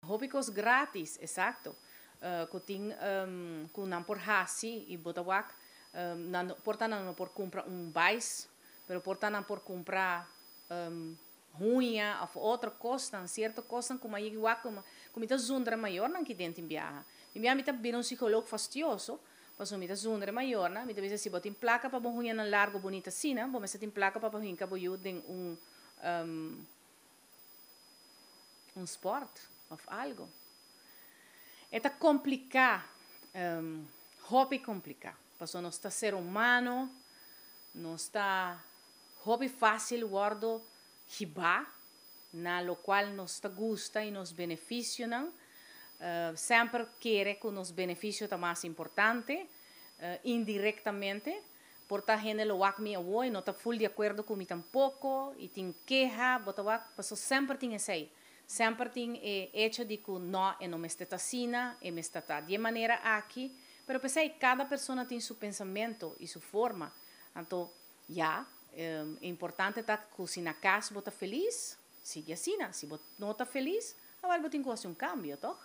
Hopi cos gratis, exacto. Cu tin cu nan por haci y bo ta wak nan por ta nan no por cumpra un bais, pero por ta nan por cumpra huña of otro cosnan, cierto cosnan cu mi a yega wak cu mi ta zundra mayornan ki den tin biaha. Tin biaha mi ta bira un psicoloog fastioso, pasobra mi ta zundra e mayornan, mi ta bisa si bo tin placa pa bo huñanan largo bunita asina, bo mester tin placa pa bo hinca bo yu den un un sport of algo. E ta complica, hopi complica, pasobra nos ta ser humano, nos ta hopi facil wordo hiba na locual nos ta gusta y nos beneficionan. Semper kere cu nos beneficio ta mas importante, indirectamente. Por ta hende lo wak mi awo y no ta full di acuerdo cu mi tampoco y tin keha, bo ta wak, paso semper tin esey. Semper tin e hecho di cu no, e no mester ta asina, e mester ta di e manera aki, pero pesey cada persona tin su pensamento y su forma. Anto, ya, e importante ta cu si na cas bo ta feliz, sigui asina. Si bo no ta feliz, awel bo tin cu haci un cambio, toch?